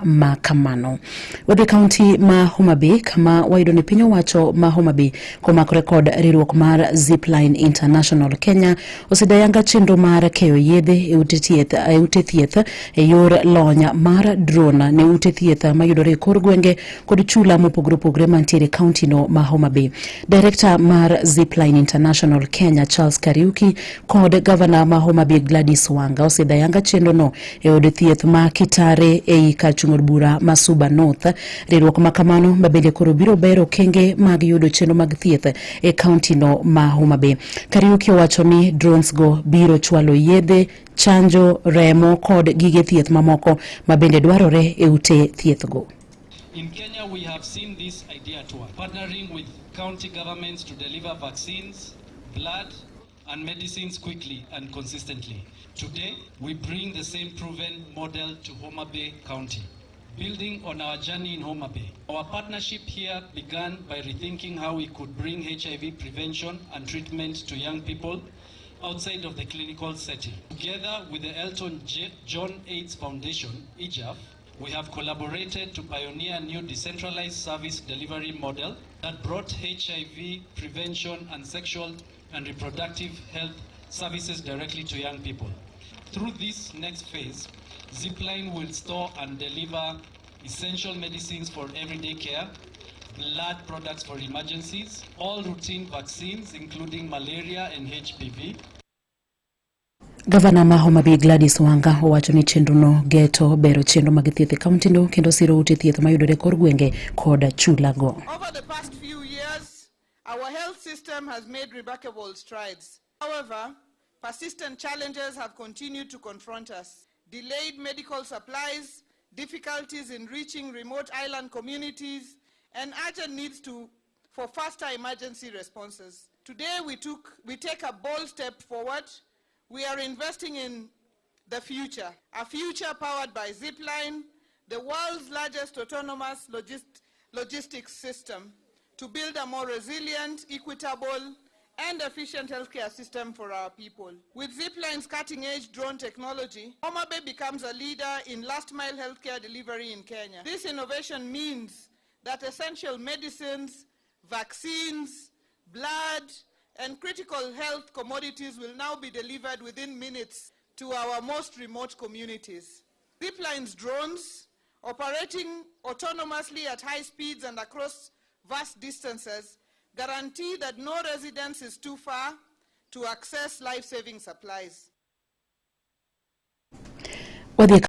Ma kamano. Wadhi kaunti ma Homa Bay, kama wayudo ni piny owacho ma Homa Bay komakore kod riwruok mar Zipline International Kenya osedayanga chenro mar keyo yedhe e ute thieth e ute thieth e yor lony mar drone ne ute thieth mayudore e kor gwenge kod chula mopogore opogore mantiere e kaunti no ma Homa Bay. Director mar Zipline International Kenya Charles Kariuki kod gavana ma Homa Bay Gladys Wanga osedayanga chenro no e od thieth ma Kitare ei kar chung' od bura ma Suba North. Riwruok ma kamano ma bende koro biro bero okenge mag yudo chenro mag thieth e kaunti no ma Homa Bay. Kariuki owacho ni drones go biro chwalo yedhe, chanjo, remo kod gige thieth mamoko ma bende dwarore e ute thieth go. In Kenya, we have seen this idea at work, partnering with county governments to deliver vaccines, blood, and medicines quickly and consistently. Today, we bring the same proven model to Homa Bay County. Building on our journey in Homa Bay, our partnership here began by rethinking how we could bring HIV prevention and treatment to young people outside of the clinical setting. Together with the Elton John AIDS Foundation, EJAF, we have collaborated to pioneer a new decentralized service delivery model that brought HIV prevention and sexual and reproductive health services directly to young people. Through this next phase, Zipline will store and deliver essential medicines for everyday care, blood products for emergencies, all routine vaccines including malaria and HPV. Gavana ma Homa Bay Gladys Wanga owacho ni chenrono geto bero chenro mag thieth e kauntino kendo siro ute thieth mayudore kor gwenge kod chulago. Over the past few years, our health system has made remarkable strides. However, persistent challenges have continued to confront us. Delayed medical supplies, difficulties in reaching remote island communities, and urgent needs for faster emergency responses. Today, we take a bold step forward. We are investing in the future, a future powered by Zipline, the world's largest autonomous logistics system, to build a more resilient, equitable, and efficient healthcare system for our people. With Zipline's cutting-edge drone technology, Homa Bay becomes a leader in last-mile healthcare delivery in Kenya. This innovation means that essential medicines, vaccines, blood, and critical health commodities will now be delivered within minutes to our most remote communities. Zipline's drones, operating autonomously at high speeds and across vast distances, guarantee that no residence is too far to access life-saving supplies. Wadhi.